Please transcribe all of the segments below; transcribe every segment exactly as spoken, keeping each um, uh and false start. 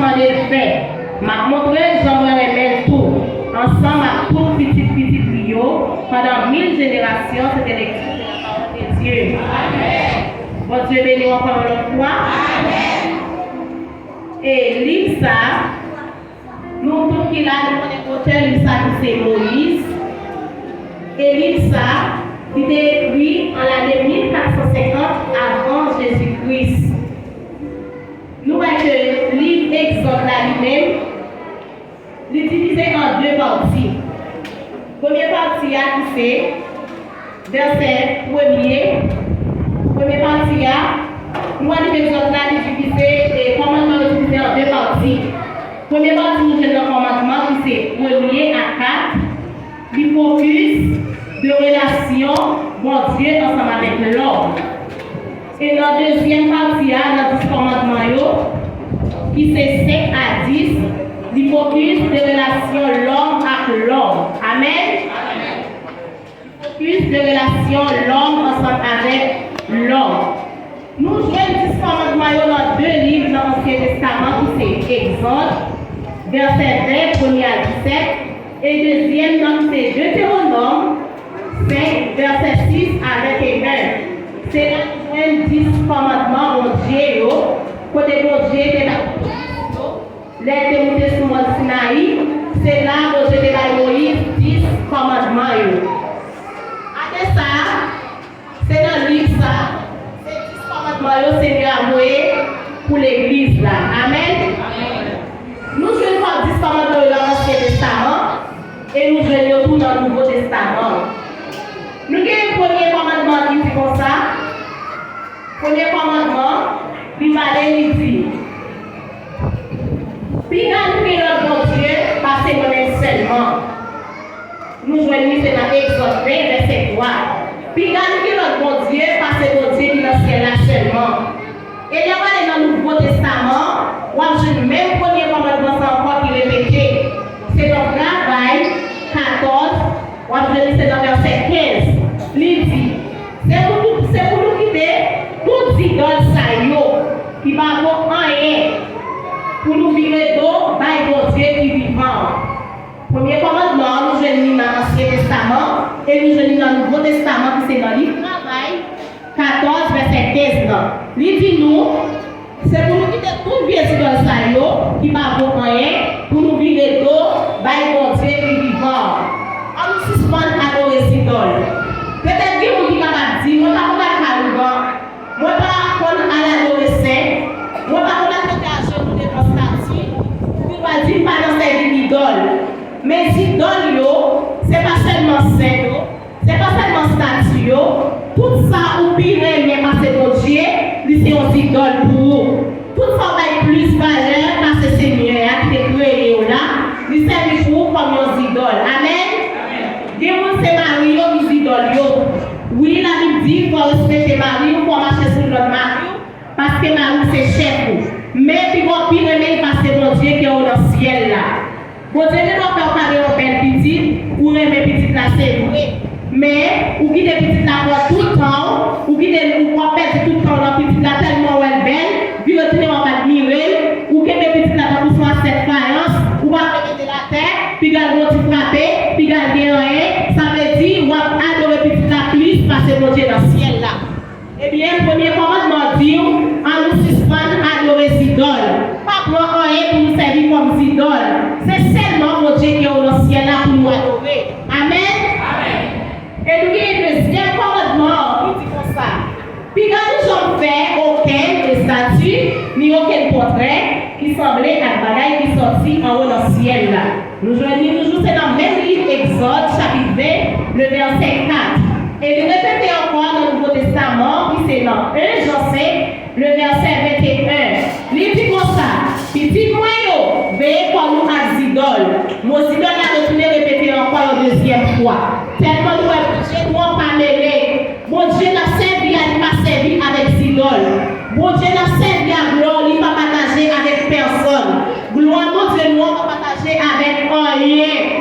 Mande l fè. M ap montre l jan mwen renmen l tou, ansanm ak tout pitit pitit li yo, pandan mil jenerasyon. Se te lekti de la pawòl de Dye. Bondye beni w ankò yon lòt fwa. E liv sa, nou tout ki la, nou konnen otè liv sa ki se Moyiz. E liv sa, li te ekri an lane mil kat san senkant avan Jezi Kris. Nou wè ke liv Egzòd la li menm, li divize an de pati. Premye pati a ki se vèsè premye, premye pati a, nou wè liv Egzòd la li divize, e kòmandman yo divize an de pati. Premye pati nou jwenn nan kòmandman ki se premye a kat, li fokis de relasyon Bondye ansanm avèk lòm. E nan dezyèm pati a, nan dis kòmandman yo, ki se senk a dis, li fokis de relasyon lòm ak lòm. Amèn? Li fokis de relasyon lòm ansanm avèk lòm. Nou jwenn dis kòmandman yo nan de liv nan Ansyen Testaman ki se Egzòd, vèsè ven, premye a disèt, e dezyèm nan ki se Detewonòm senk, vèsè sis a venteyen. Se la nou jwenn dis kòmandman Bondye yo, kote Bondye te bay Moyiz yo, lè l te moute sou mòn Sinayi, se la Bondye te bay Moyiz dis kòmandman yo. Apre sa, se nan liv sa, se dis kòmandman yo Senyè a voye pou legliz la. Amèn. Nou jwenn kòm dis kòmandman yo nan Ansyen Testaman, e nou jwenn yo tou nan Nouvo Testaman. Nou gen premye kòmandman ki di konsa, premye kòmandman, li pale, li di, piga nou gen lòt Bondye pase mwen menm sèlman. Nou jwenn li se nan Egzòd ven, vèsè twa. Piga nou gen lòt Bondye pase Bondye ki nan syèl la sèlman. E lè w ale nan Nouvo Testaman, w ap jwenn menm premye kòmandman sa ankò ki repete. Se nan Travay katòz, w ap jwenn li se nan vèsè kenz. Li di, se pou nou, se pou nou kite tout zidòl sa yo ki pa vo anyen, pou nou vire do bay Bondye ki vivan an. Premye kòmandman an, nou jwenn li nan Ansyen Testaman, e nou jwenn li nan Nouvo Testaman, ki se nan liv Travay katòz, vèsè kenz lan. Li di nou, se pou nou kite tout vye zidòl sa yo, ki pa vo anyen, pou nou vire do bay Bondye ki vivan an. Ann nou sispann adore zidòl. Petèt gen moun ki kapab di, mwen pa konn al kay ougan, mwen pa konn al adore sen, mwen pa konn al mete ajenou devan estati, ou gen dwa di m pa nan sèvi idòl. Men zidòl yo, se pa sèlman sen yo, se pa sèlman estati yo, tout sa ou pi renmen pase Bondye, li se yon zidòl pou ou. Tout sa w bay plis valè pase Senyè a ki te kreye w la, li sèvi pou ou kòm yon zidòl. Amèn? Gen moun se mari yo ki zidòl yo. Wi, Labib di fò w respekte mari w, fò w mache sou lòd mari w, paske mari w se chèf ou. Men pi bon, pi renmen l pase Bondye ki anwo nan syèl la. Bondye gen dwa fè w kado yon bèl pitit, ou renmen pitit la se vre. Men, ou kite pitit la pran tout tan w, ou kite l, ou ap pèdi tout tan w nan pitit la tèlman w wè l bèl, vire tounen w ap admire l, ou kenbe pitit la tankou se yon asyèt fayans, ou pa vle mete l atè, piga l gon ti frape, piga l gen anyen, sa vle di w ap adore pitit la plis pase Bondye nan syèl la. Ebyen, premye kòmandman an di w, ann nou sispann adore zidòl. Pa pran anyen pou nou sèvi kòm zidòl. Se sèlman Bondye ki anwo nan syèl la pou nou adore. Amèn? Amèn. E nou gen dezyèm kòmandman an ki di konsa, piga nou janm fè okenn estati, ni okenn pòtrè ki sanble ak bagay ki sòti anwo nan syèl la. Nou jwenn li toujou, se nan menm liv Egzòd, chapit ven, le vèsè kat. E li repete ankò nan Nouvo Testaman, ki se nan en Jan senk, le vèsè venteyen. Li di konsa, pitit mwen yo, veye kò nou ak zidòl. Mo zidòl la retounen repete ankò yon dezyèm fwa. Tèlman nou wè Bondye nou an pa mele. Bondye n ap sèvi a, li pa sèvi avèk zidòl. Bondye n ap sèvi a, glwa li pa pataje avèk pèsonn. Glwa Bondye nou an pa pataje avèk anyen.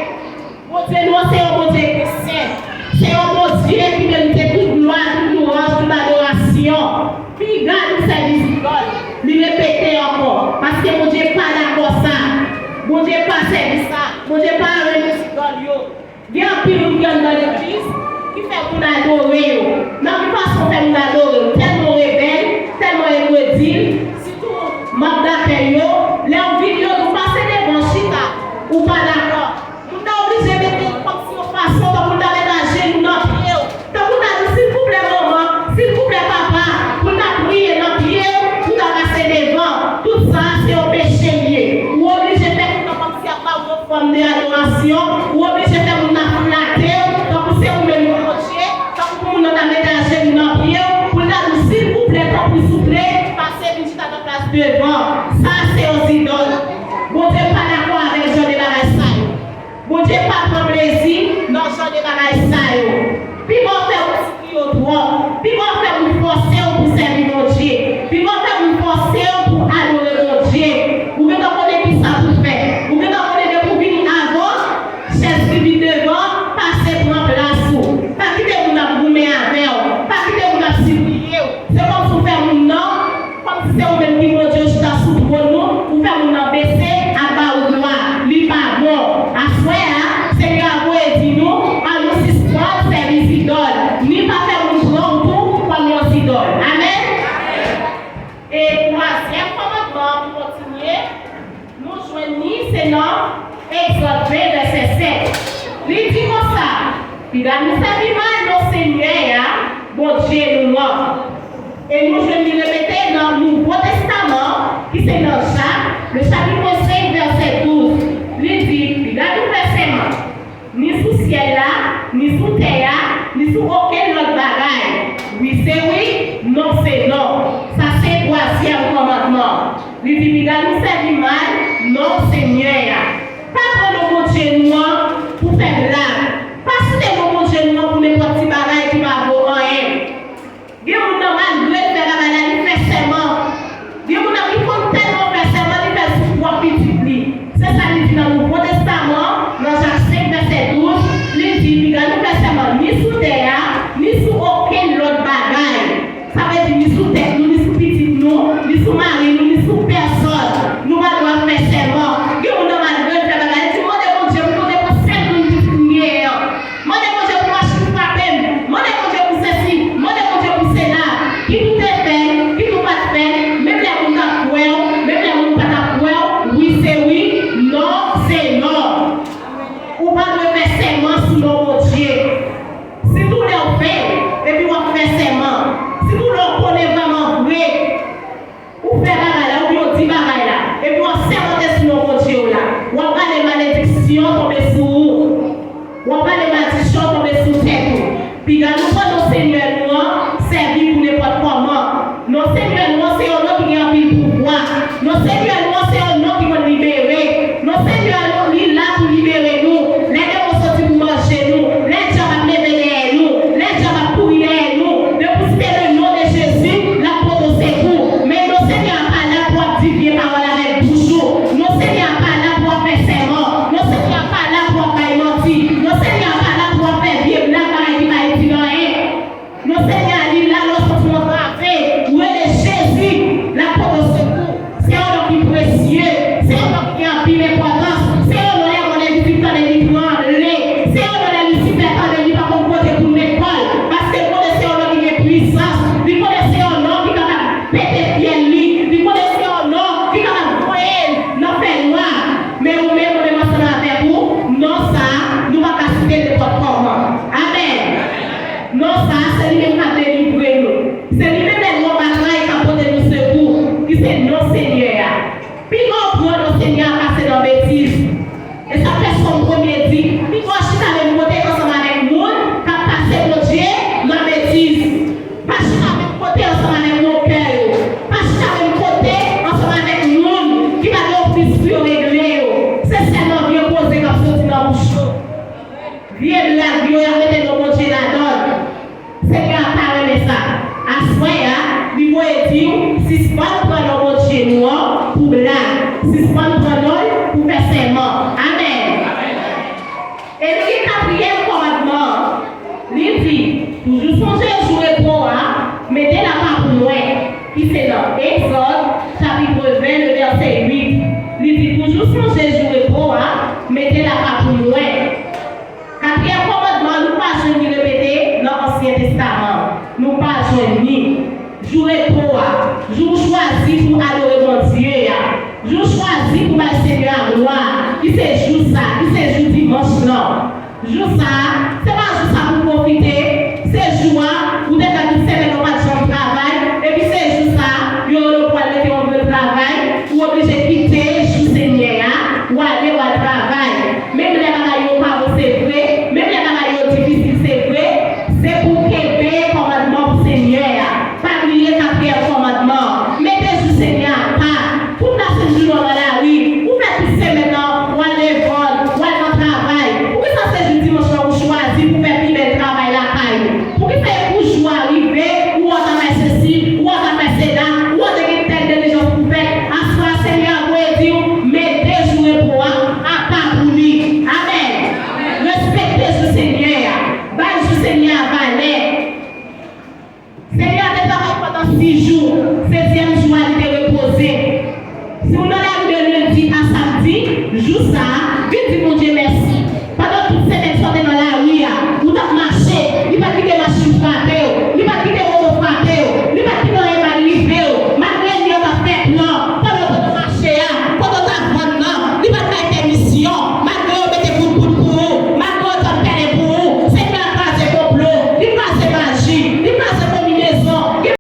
Bondye nou an se yon Bondye ki sen. Se yon Bondye ki merite tout glwa, tout louwanj, tout adorasyon. Piga nou sèvi zidòl. Li repete ankò, paske Bondye pa dakò Bondye pa renmen zidòl yo. Gen anpil moun ki anndan legliz ki fè moun adore yo. Nan ki fason fè moun adore yo? Tèlman w rebèl, tèlman w enkredil. Sitou, manm dakèy yo, lè w vin yo, nou pase devan chita, ou pa dakò. Moun nan oblije mete l kòmsi yon fason, tankou l ta met ajenou nan pye w. Tankou ta di, silvouplè manman, silvouplè papa, pou ta priye nan pye w, pou ta pase devan. Tout sa a se yon peche l ye. Ou oblije fè moun nan kòmsi ap ba w yon fòm de adorasyon, ou oblije fè moun nan flate w, tankou se ou menm ki Bondye, tankou pou moun nan ta mete ajenou nan pye w, pou l ta di w, silvouplè, tanpri, souple, pase vin chita nan plas devan. Sa a se yon zidòl. Bondye pa dakò avèk jan de bagay sa yo. Bondye pa pran plezi nan jan de bagay sa yo. Pi bon fè moun sipliye w twòp. Pi bon fè moun fòse w pou sèvi Bondye. Pi bon fè moun fòse w pou adore Bondye. Ou gentan konnen kisa pou fè. Ou gentan konnen depi w vini avan, chèz ki vin devan, pase pran plas ou. Pa kite moun ap goumen avè w. Pa kite moun ap sipliye w. Se kòmsi w fè moun nan Kòmsi se ou menm ki Bondye, ou chita sou twòn ou, ou fè moun nan bese ap ba ou glwa. Li pa bon. Aswè a, Senyè a voye di nou, ann nou sispann sèvi zidòl. Ni pa fè moun pran w tou kòm yon zidòl. Amèn? E twazyèm kòmandman an pou kontinye, nou jwenn li, se nan Egzòd ven, vèsè sèt. Li di konsa, piga nou sèvi mal non Senyè a, Bondye nou an. E nou jwenn li repete nan Nouvo Testaman, ki se nan Jak, le chapitre cinq, verset douze. Li di, piga nou fè sèman, ni sou syèl la, ni sou tè a, ni sou okenn lòt bagay. Wi se wi, non se non. Sa se twazyèm kòmandman. Li di, piga nou sèvi mal non Senyè a. Pa pran non Bondye nou an pou fè blag. Pa site non Bondye nou an pou nenpòt ti bagay ki pa vo anyen. Gen moun nan, malgre l fè bagay la, li fè sèman. Gen moun nan ki konn tèlman fè sèman, li fè l sou pwòp pitit li. Se sa li di nan Nouvo Testaman, nan Jak senk, vèsè douz, li di, piga nou fè sèman ni sou tè a, ni sou okenn lòt bagay. Sa vle di ni sou tèt nou, ni sou pitit nou, ni sou mari nou, ni sou pèsòn. Nou pa dwe fè sèman. Gen moun nan malgre l fè bagay, li di, mande Bondye pou mwen te pran sèl grenn pitit m genyen an. Mande Bondye pou machin frape m. Mande Bondye pou sesi. Mande Bondye pou sela. Kit ou te fè l, kit ou pa t fè l, menm lè moun t ap kwè w, menm lè moun pa t ap kwè w, wi se wi, non se non. Ou pa dwe fè sèman sou non Bondye. Sitou lè w fè l, epi w ap fè sèman. Sitou lè w konnen vrèman vre. Ou fè bagay la, oubyen w di bagay la, epi w ap sèmante sou non Bondye w la, w ap rale malediksyon tonbe sou ou. W ap rale malediksyon tonbe sou tèt ou. Piga nou pran non Senyè nou an, sèvi pou nenpòt kòman. Non Senyè nou an se yon non ki gen anpil pouvwa. Non Senyè nou an se yon non ki konn libere. Non Senyè nou, li la pou libere nou. Lè demon soti pou manje nou, lè dyab ap leve dèyè nou, lè dyab ap kouri dèyè nou, depi w site le non de Jezi, l ap pote w sekou. Men non Senyè a pa la pou w ap di vye pawòl avèk bouch ou. Non Senyè a pa la pou w ap fè sèman. Non Senyè a pa la pou w ap bay manti. Non Senyè a pa la pou w ap fè vye blag, bagay ki pa itil anyen. Non Senyè a li la lè w soti nan trave, ou rele Jezi, l ap pote w sekou. Se yon non ki presye, se yon non ki gen anpil enpòtans, se yon non lè mòn envizib tande li tranble, se yon non lè Lisifè tande li pa konn kote pou l met kò l, paske l konnen se yon non ki gen pwisans, li konnen se yon non ki kapab pete fyèl li, li konnen se yon non ki kapab voye l nan fènwa. Men ou menm, ou menm ansanm avèk ou, non sa a, nou pa ka site l nenpòt kòman. Amèn. Non sa a, se li menm k ap delivre nou. Se li menm lè nou anba tray k ap pote nou sekou, ki se non Senyè a. Piga w pran non Senyè a pase nan betiz. E sa fè Sòm premye di, piga w chita menm kote ansanm avèk moun k ap pase Bondye nan betiz. Pa chita menm kote ansanm avèk mokè yo. Pa chita menm kote ansanm avèk moun ki pa gen ofis pou yo regle yo. Se sèlman vye koze k ap soti nan bouch yo. Vye blag yo, y ap mete non Bondye ladan l. Senyè a pa renmen sa. Aswè a, li voye di w, sispann pran non Bondye nou an pou blag. Sispann pran non l pou fè sèman. Amèn. E nou gen katriyèm kòmandman an. Li di, toujou sonje jou repo a, mete l apa pou mwen. Ki se nan Egzòd, chapitre ven, le vèsè uit. Li di, toujou sonje jou repo a, mete l apa Jou sa a, se pa jou sa pou w pwofite, se jou a, ou te fè tout semèn ou pa t janm travay, epi se jou sa a, yo rele w pou w al mete yon lòt travay, ou oblije kite jou Senyè a, w ale w al travay. Menm lè bagay yo pa bon, se vre, menm lè bagay yo difisil, se vre, se pou w kenbe kòmandman pou Senyè a. Pa bliye katriyèm kòmandman. Mete jou Senyè a apa. Pou n ta sot jou nou nan lari, ou fè tout semèn nan, w al lekòl, w al nan travay. Poukisa se jou dimanch lan ou chwazi pou fè pi bèl travay lakay ou? Poukisa e pou jou a rive, ou ann fè sesi, ou ann fè sela, ou ann gen tèl dilijans pou fè? Aswè a, Senyè a voye di w, mete jou repo a apa pou li. Amèn. Respekte jou Senyè a. Bay jou Senyè a valè. Senyè a te travay pandan sis jou, setyèm jou a li te repoze. Si w nan lari de lendi a samdi, jou sa a, vin di Bondye mèsi.